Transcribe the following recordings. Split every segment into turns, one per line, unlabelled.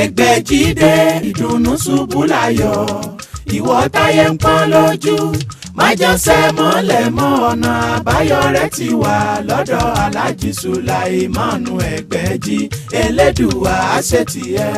Ẹgbẹ́jídé ìdùnnú ṣubú láyọ̀, ìwọ táyé ń pọ́n lójú, májànsẹ́ mọ́lẹ̀ mọ́, ọ̀nà àbáyọ rẹ̀ ti wà lọ́dọ̀ Alhaji Sulaimanu Ẹgbẹ́jí, Elédùwà àṣetìẹ́.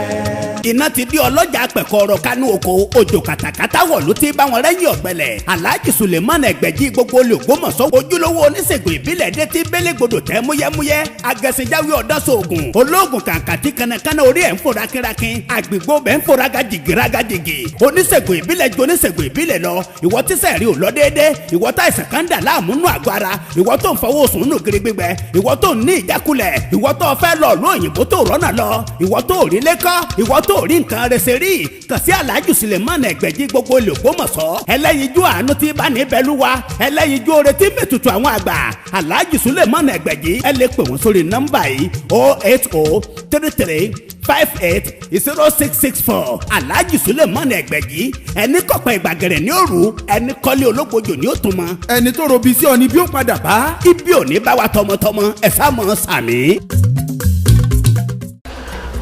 Iná ti di ọlọ́jà pẹ̀kọ́rọ̀ kánú oko, òjò kàtàkàtà wọ̀ ló ti bá wọn rẹ́yìn ọ̀gbẹ́lẹ̀. Alhaji Sulaimanu Ẹgbẹ́jí gbogbo olùgbòmọ̀sọ́ ojúlówó oníṣègùn ìbílẹ̀ dé ti bélégbodò tẹ́ múyẹ́múyẹ́, agẹ̀sìnjáwé ọ̀dọ́sọ̀ọ̀gùn olóògùn kàǹkàtì kanakana orí ẹ̀ ń fò rákínrákín, àgbègbè bẹ́ẹ̀ ń fò rágàjìgì rágàjìgì. Oníṣègùn ìbílẹ̀ ju oníṣègùn ìbílẹ̀ lọ. Ìwọ tíṣẹ̀ rí ò lọ déédé, ìwọ tá ìsàn kan dà láàmú nù àgọ́ ara, ìwọ tó ń fọwọ́ sùn nù gírí gbígbẹ, ìwọ tó ń ní ìjákulẹ̀, ìwọ tó fẹ́ lọ ló òyìnbó tó rọ́nà lọ, ìwọ tó rí lẹ́kọ́, ìwọ tó rí nǹkan rẹsẹ̀ rí, kàn sí Alhaji Sulaimanu Ẹgbẹ́jí gbogbo olùgbòmọ̀sọ́, ẹlẹ́yinjú àánú tí bá ní bẹ́lúwa, ẹlẹ́yinjú oore tí mẹ́tutù àwọn àgbà. Alhaji Sulaimanu Ẹgbẹ́jí, ẹ lè pè wọ́n sórí nọ́mbà yìí 080 33 58 0664. Alhaji Sulaimanu Ẹgbẹ́jí, ẹni kọ̀pẹ́ ìgbàgẹ̀rẹ̀ ní òru, ẹni kọ́lé ológbojò ní òtún mọ́.
Ẹni tó robi sí ọ ni bí ó padà bá.
Ibi ò ní bá wa tọmọtọmọ, ẹ sá mọ́ sàmì.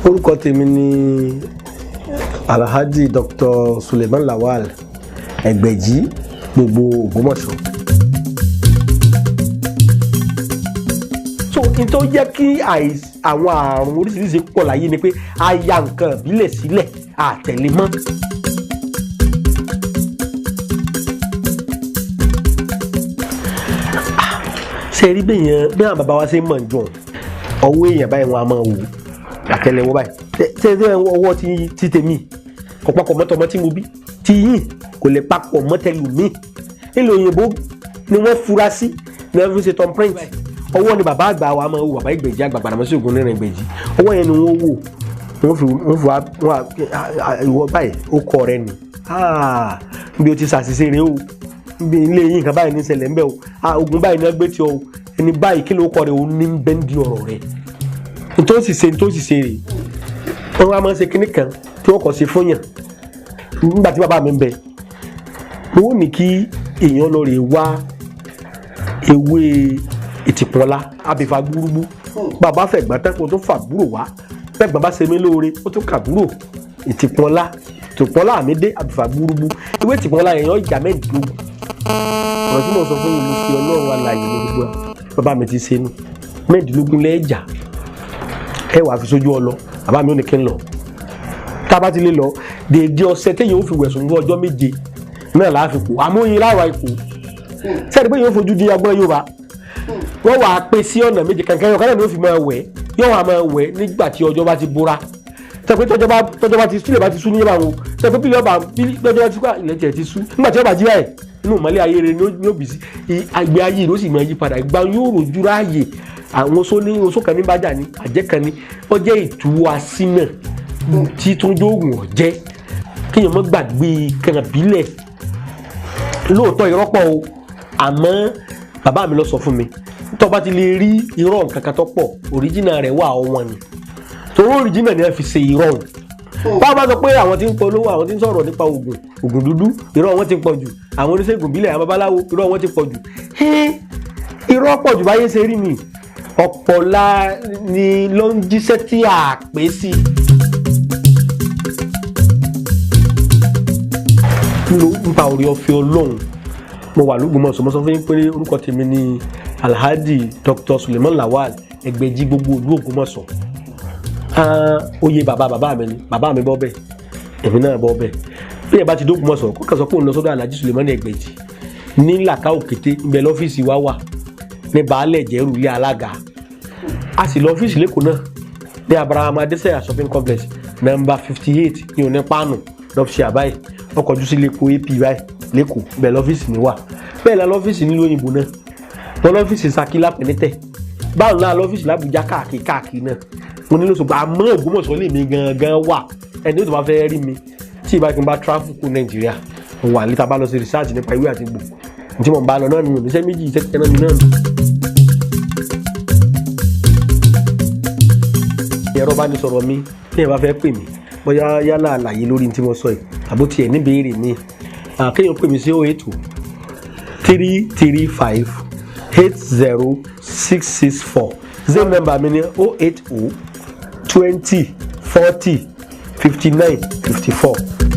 Orúkọ tèmi ni Alhaji Dr. Suleiman Lawal Ẹgbẹ́jí gbogbo Ògbómọ̀ṣọ́. So n tó jẹ́ kí àwọn àrùn oríṣiríṣi pọ̀ láyé ni pé a ya nǹkan ìbílẹ̀ sílẹ̀ àtẹ̀lé mọ́. Ṣe rí bẹ́ẹ̀ yẹn bí àwọn bàbá wa ṣe mọ̀ jọ ọwọ́ èèyàn báyìí wọn a máa wò àtẹ́lẹwọ́ báyìí ṣe ṣe ọwọ́ ti tèmi kò papọ̀ mọ́tọmọ́ tí mo bí ti yín kò lè papọ̀ mọ́tẹlùmí. Nílò òyìnbó ni wọ́n fura sí ní wọ́n fi ṣe tom print. Ọwọ́ ni bàbá àgbà wa máa wò, bàbá Ẹgbẹ̀jì àgbà Gbàdámọ́sí Ògúnníran Ẹgbẹ̀jì, ọwọ́ yẹn ni wọ́n wò, wọ́n fi wá ìwọ báyìí ó kọ rẹ nì bí o ti ṣàṣìṣe rẹ o, bí ilé yín nǹkan báyìí ní ṣẹlẹ̀ ńbẹ o, ogun báyìí ní ẹgbẹ́ tí o ẹni báyìí kí ló kọ rẹ o ní bẹ́ńdì ọ̀rọ̀ rẹ ntòsí ṣe ntòsí ṣe rè. Wọ́n wá máa ń ṣe kinní kan tí wọ́n kọ̀ ṣe fún yàn. Nígbà tí bàbá mi ń bẹ, wọ́n ní kí èèyàn lọ rè wá ewé ìtìpọ́nlá abìfà gbúrúgbú. Bàbá fẹ̀gbọ́n tán kó tó fà búrò wá, fẹ̀gbọ́n bá ṣe mí lóore ó tó kà búrò. Ìtìpọ́nlá ìtìpọ́nlá mi dé abìfà gbúrúgbú, ewé ìtìpọ́nlá èèyàn ìjà mẹ́ẹ̀ẹ́dógún. Ọ̀rọ̀ tí mo sọ fún yìí mo fi Ọlọ́run alààyè ní gbogbo bàbá mi ti ṣe nù mẹ́ẹ̀ẹ́dógún lẹ́ẹ̀jà ẹ wàá fi sójú ọlọ. Bàbá mi ò ní kí n lọ, tá a bá ti lè lọ dèédé ọ̀sẹ̀ téèyàn ó fi wẹ̀sùn ní ọjọ́ méje náà láàfin kù àmóyin láwa ikú sẹ́ni pé yóò fojú di agbọ́n Yorùbá wọ́n wàá pé sí ọ̀nà méje kankan yọ̀ọ́ kánà ni ó fi máa wẹ̀, yóò wàá máa wẹ̀ nígbà tí ọjọ́ bá ti bóra tẹ̀pẹ́ tọ́jọ́ bá ti sílẹ̀ bá ti sú níyẹn bá wọn tẹ̀pẹ́ bílẹ̀ ọba tọ́jọ́ bá ti sú ilẹ̀ tiẹ̀ ti sú nígbà tí ọba jí báyìí inú ìmọ̀lẹ́ ayé rẹ̀ ni ó bì sí àgbẹ̀ ayé rẹ̀ ó sì máa yí padà ìgbà yóò rojú ráàyè àwọn oṣó ní oṣó kan ní bájà ní àjẹ́ kan ní ó jẹ́ ìtúwọ́ asínà tí tó ń jóògùn ọ̀jẹ́ kéèyàn má gbàgbé kànábílẹ̀. Lóòótọ́ irọ́ pọ̀ o, àmọ́ bàbá mi lọ sọ fún mi tó bá ti lè rí irọ́ nǹkan kan tó pọ̀ òríjìnà rẹ̀ wà ọ̀wọ́n ni torí òríjìnà ni wọ́n fi ṣe irọ́ òun. Báwo bá sọ pé àwọn tí ń polówó àwọn tí ń sọ̀rọ̀ nípa oògùn oògùn dúdú irọ́ wọn ti pọ̀ jù, àwọn oníṣègùn bílẹ̀ àwọn babaláwo irọ́ wọn ti pọ̀ jù, irọ́ pọ̀ jù báyé ṣe rí ni ọ̀pọ̀ la ni ló ń jíṣẹ́ tí a pè sí. Nípa orí ọ̀fẹ́ Ọlọ́run mo wà l'Ógbómọ̀ṣọ́, mo sọ fún yín pé orúkọ tèmi ni Alhaji Dr. Suleiman Lawal Ẹgbẹ́jí gbogbo ìlú Ògbómọ̀ṣọ́. Oyè bàbá bàbá mi ni, bàbá mi bọ́ bẹ́ẹ̀ èmi náà bọ́ bẹ́ẹ̀. Bí ẹ bá ti dógbómọ̀ṣọ́ kó kàn sọ pé òun lọ sọ́dọ̀ Alhaji Suleiman Ẹgbẹ́jí ní Làkà Òkété, ibẹ̀ lọ́fíìsì wa wà ní baálẹ̀ jẹ́rù ilé alága. A sì lọ ọ́fíìsì lẹ́kọ̀ọ́ náà ní Abraham Adesanya shopping complex nọ́mbà 58 ní onípáànù lọ́fíìsì àbáyé ọkọ̀ ojú sí lẹ́kọ̀ọ́ AP báyìí lẹ́kọ̀ọ́ bẹ́ẹ̀ lọ́fíìsì mi wà. Bẹ́ẹ̀ la lọ́fíìsì nílùú òyìnbó náà, wọ́n lọ́fíìsì Ṣakí lápẹ̀nẹ́tẹ̀, báwo la lọ́fíìsì l'Ábùjá káàkiri káàkiri náà. Mo nílò sọ pé àmọ́ Ògbómọ̀ṣọ́ lè mi gangan wà, ẹni tó bá fẹ́ rí mi tí ìbá kí n bá travel kú Nàìjíríà mo wà níta bá lọ sí research nípa ìwé àti gbò tí mo bá lọ náà nù níṣẹ́ méjì iṣẹ́ tẹ́lẹ̀ mi náà nù. Ẹ̀rọ bá ní sọ̀rọ̀ mi tí ẹ bá fẹ́ pè mí bóyá yálà àlàyé lórí tí mo sọ yìí àbó tiẹ̀ níbèrè mi, kéèyàn pè mí sí 080 335 80 664. Zero number mi ni 080 20 40 59 54.